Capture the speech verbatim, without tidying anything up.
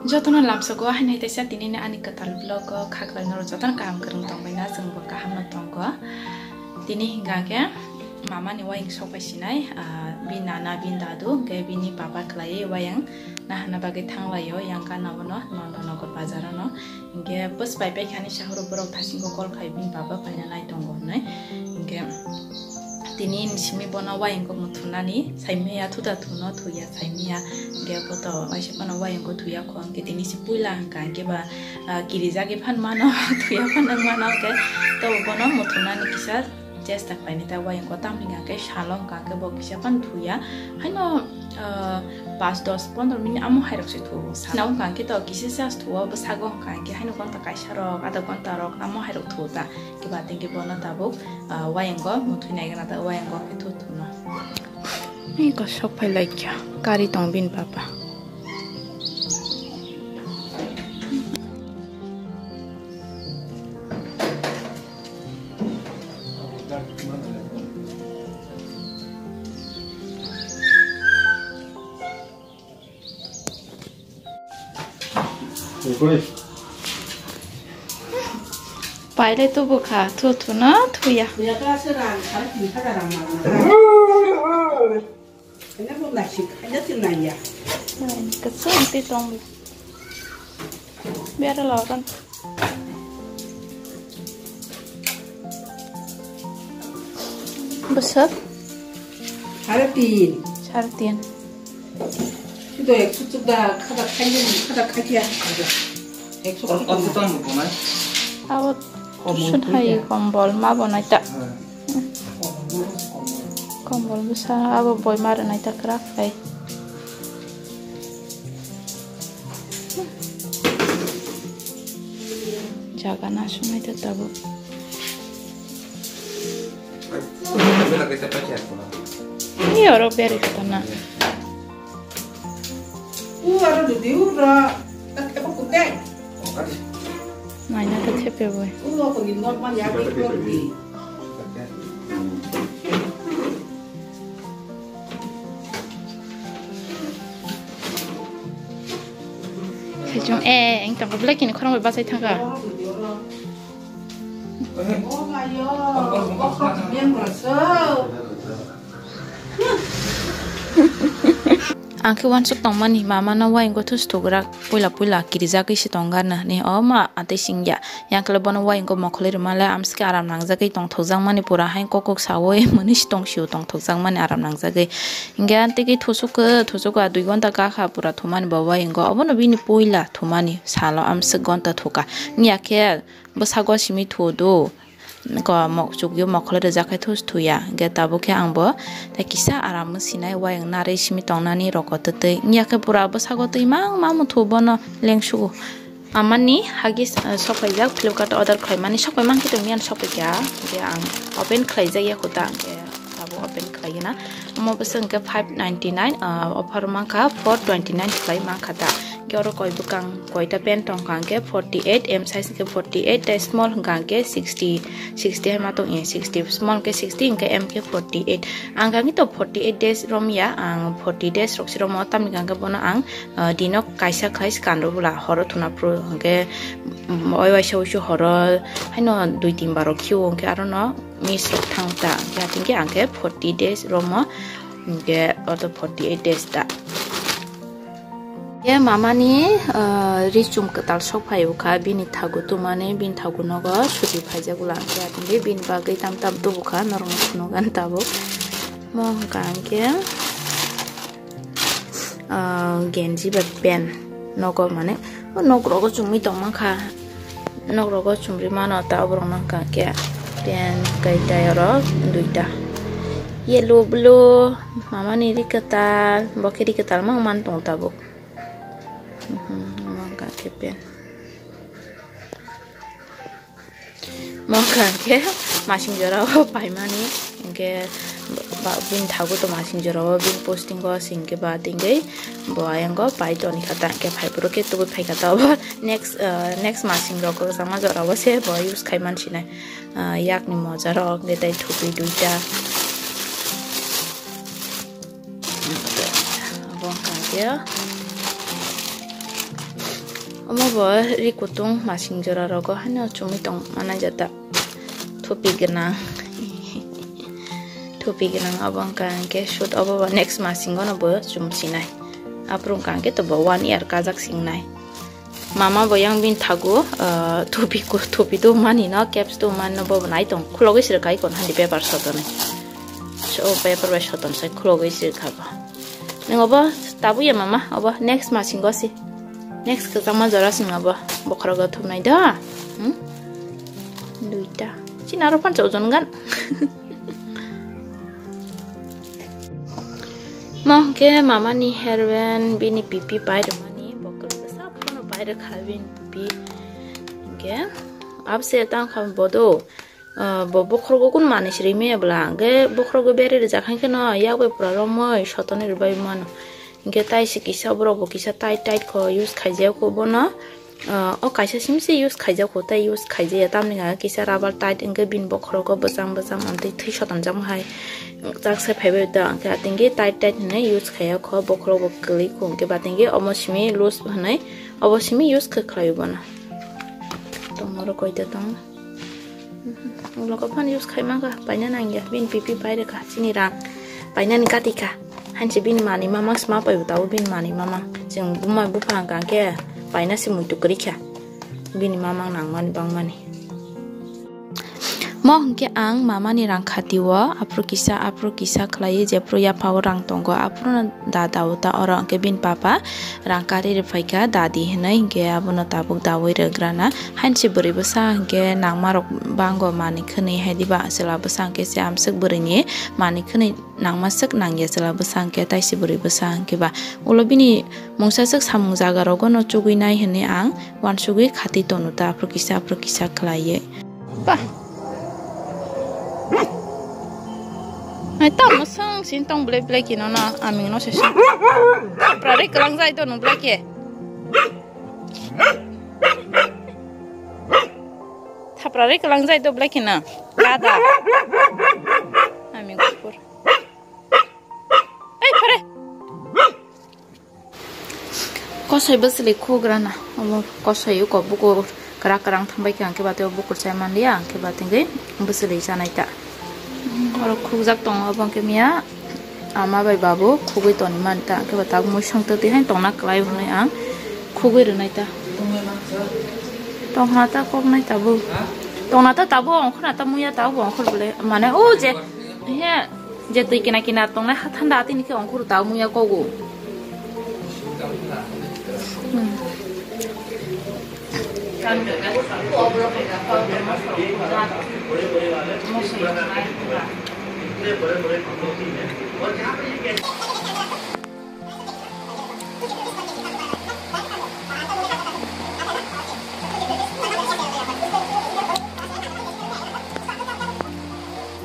Jotono lamsogo haino hai teisa tinini ani kwtal vlog o khaklai norok jotono kaham kwrwng tongbaina, chwngbo kaham no tongo. Tini hingka khe mama ni wayang sok bai sinai, ah, bini nana, bini dadu, hingke bini papa khlaiwi wayang nahana bagwi thanglaio, yang gana bono Nondonogor bazar ano. Hingke bus bai pai khani sahoro borok thasingko call khai bini papa paina nai tongo hinwi. Hingke tini simi bono wayang ko muthunani saimaya thuda thuno thuya saimaya. Hingke boto waisa phano wayang ko thuya kho, hingke tini si puila hingka hingke ba, ah, kirijagwi phan mano, thuya phan wng mano, hingke to bono muthunani kisa chesta khlaini ta wayang ko, tamni hingka khe salo hingka khe bo kisa phano thuya. Haino, ah, pas dos pondro minute amo hairok se thuo. Salo hingka khe to kisa se thuo, bwsago hingka khe haino gonta kaisa rok, adha gonta rok amo hairok thuo ta. Kiba tengke bono tabuk, ah, wayang ko muthwi nai gana ta wayang ko khe thu thuno. Iko sok phai laikya, kari tong bini papa. Paile tubu kha, thu thu no thuya. Kanya bo naisik, kanya tin naiya. Kaisa ang twi tong bi. Biar lo kan. Besar. Sare tin. Sare tin. Sudo ek sutuk da khada khaini, khada khakia. Ek sutuk. Abo susun hai kombol ma bonai ta. Kombol bwsa abo boi ma rwnai ta kwrak khlai. Jaga na sunai ta tabuk. Ni oro beri kata na. U aro dudi u ra, ta thepa kutek. Naina ta thepe boi. U ro ko ni normal ya, ya, ya. Sejong, eh, eng tangko belai kini khorang bai bachai thangka. Ang khe uansuk tongmani, mama no wayang go thusugra, puila puila kirijagwi se tonggar na ni, o ma, atwi singya. Yang kle bono wayang go mokholwi rwmale, amsike aram nangjagwi tongthokjakmani, pura hai kok kok sawi mwnwi se tongsio tongthokjakmani aram nangjagwi. Hingke antigi thusuk khe, thusuk a dui gonta kakha pura thumani bo wayang go, obono bini puila thumani salo amsik gonta thuka. Wngya khe, bwsago simi thuo do. Ko mok chukyo mokholwi rijak khai thus thuya. Hingke tabuk khe ang bo tei kisa aram sinai wayang narwi simi tongnani roko twtwi. Wngya khe pura bwsago twi mang mang muthu bono lengsugo. Amani Huggies, eh, sokpaijak Flipkart order khlaimani, sokpai mankhe to miyan sokpaikha. Hingke ang open khlaijak ya kho ta, hingke tabuk open khlaigena. Omo bwswk hwnkhe five ninety nine, ah, offer mankha four twenty nine khlai mankha ta. Hwnkhe oro koi bwkang koita pant tongkha hwnkhe forty eight, M size hwnkhe forty eight, tei small hwnkha hwnkhe sixty, sixty hai ma tong, eh, sixty, small hwnkhe sixty, hwnkhe M khe forty eight. Ang khe to forty eight days romya, ang forty days rok se romo, tamni hwnkhe bono ang, ah, dino kaisa khlai swkang rw bwla horo thuna phuru hwnkhe, mm, oi waisa uisu horo haino dui tin bar rok khio hwnkhe arono miss rok thang ta, hwnkhe hati hwnkhe ang khe forty days romo, hwnkhe oro forty eight days ta. Ye mama ni, ah, ri chum kwtal sok phai bwkha, bini thagu tumani, bini thagu nogo suti phaijak bwla, hwnkhe hati hwnkhe bini bagwi tam tam tubukha, norok no phunukgo ani tabuk. Mo hwnkha hwnkhe, ah, genji bai pant nogo, mane o nok rogo chumui tongma kha, nok rogo chumui mano ta, oborok no hwnkha khe pant kaitai oro duita yellow blue, mama ni ri kwtal, bo khe ri kwtal ma man tong tabuk. Mhm, omo hwnkha khe pant. Mo hwnkha khe masing jora o paimani, hwnkhe ba-, bini thago to masing jora o, bini posting o singkhe ba tingwi bo ayang o pai toni kha ta, hwnkhe phai phuru khe tubui phai kha ta obo next, ah, next masing rok kwchangma jora o se bo use khai man sinai, ah, yakni moja rok, hwnkhe tei thupi duita. Abo hwnkha khe Omo bo ri kutung masing jora rogo haino chumui tong manai jata. Thupi gwnang. Thupi gwnang obo wngkha hwnkhe shoot obo bo next masingo no bo chum sinai. Aphuru wngkha hwnkhe to bo one year kajak singnai. Mama bo yang bini thago, ah, thupi ku-, thupi tu mani no, caps tu mani no, bo bo nai tong, khulogwi sir kai kon handi paper sotonwi. So, paper bai soton sai khulogwi sir kha bo. Nang obo tabu ya mama, obo next masingo si. Next kwchangma jora sing obo, bokhorogo thumnai da. Hmm? Duita. Chini aro pancha ojon gan. Mo hwnkhe mama ni hairband bini pipi pai rwmani, bo kwrwngsa phano pai rwkha bini pipi. Hwnkhe abse tang kha bodo. Ah, bo bokhorogo kun manwi siri maya bwla, hwnkhe bokhorogo bere rijak hai kheno yak bai pura romwi sotoni rwbai mano. Hwnkhe tai se kisa borok bo kisa tight tight kho use khaijak kho bono. Ah, o kaisa simi se use khaijak kho tai use khaijaya tamni hwnka kisa rubber tight hwnkhe bini bokhorogo bwcham bwcham amtwi thwi sotonjak hai jak se phaibai da hwnkhe atingwi tight tight hwnwi use khaiya kho bokhorogo kwlwi kho hwnkhe batingwi omo simi loose hwnwi obo simi use khe khlai bono. Tongmoro koita tong. Ulo khe phano use khai mankha, paina nangya, bini pipi pai rwkha, chini rang painani kati kha. Hanse bini manwi mamang sma pai bo tabuk bini manwi mamang. Chwng buma bupha hwnkha khe paina se muitu kwrwi kha. Bini mamang nangmani bangmani. Mo hwnkhe ang mamani rang khati o aphuru kisa, aphuru kisa khlaiwi, jephuru yapha o rang tongo, aphuru no da da o ta oro hwnkhe bini papa rang kari rwphaikha dadi hinwi, hwnkhe abono tabuk dawi rwgrana. Hainse bwrwi bwsa hwnkhe nangmarok bango manwi khwnwi, hai diba chwla bwsa hwnkhe se amswk bwrwini manwi khwnwi nangmaswk nangya chwla bwsa hwnkhe, taisi bwrwi bwsa hwnkhe ba. Ulo bini mungsaswk samung jaga rogo no chugwi nai hinwi ang uansugwi khati tono ta aphuru kisa aphuru kisa khlaiwi. Ba. Hai tamo swng sin tong blai blai kino na aming no se. Prare kwlang jai to nung blai ke. Thaprari kwlang jai to blai kina. Lada. Ami kukur. Ai, phare. Kosoi bwswlwi khugrana. Omo kosoi uko bukur kwrak kwrang thangbai khe, ang khe bate bukur chai manliya, ang khe bate bwswlwi chanai ta. Oro khukjak tongo, obo khe miya. Ama bai babu khugwi toni man ta, khe ba tabuk mui songtwtwi hai tongna kwlai hwnwi ang khugwi rwnai ta. Tongna ta koknai tabuk. Tongna ta tabuk, ongkhorna ta muya tabuk, ongkhor bwle. Mane o je, he, je twi kina kina tongnai ha thanda atini khe ongkhor tabuk muya kogo. Hmm.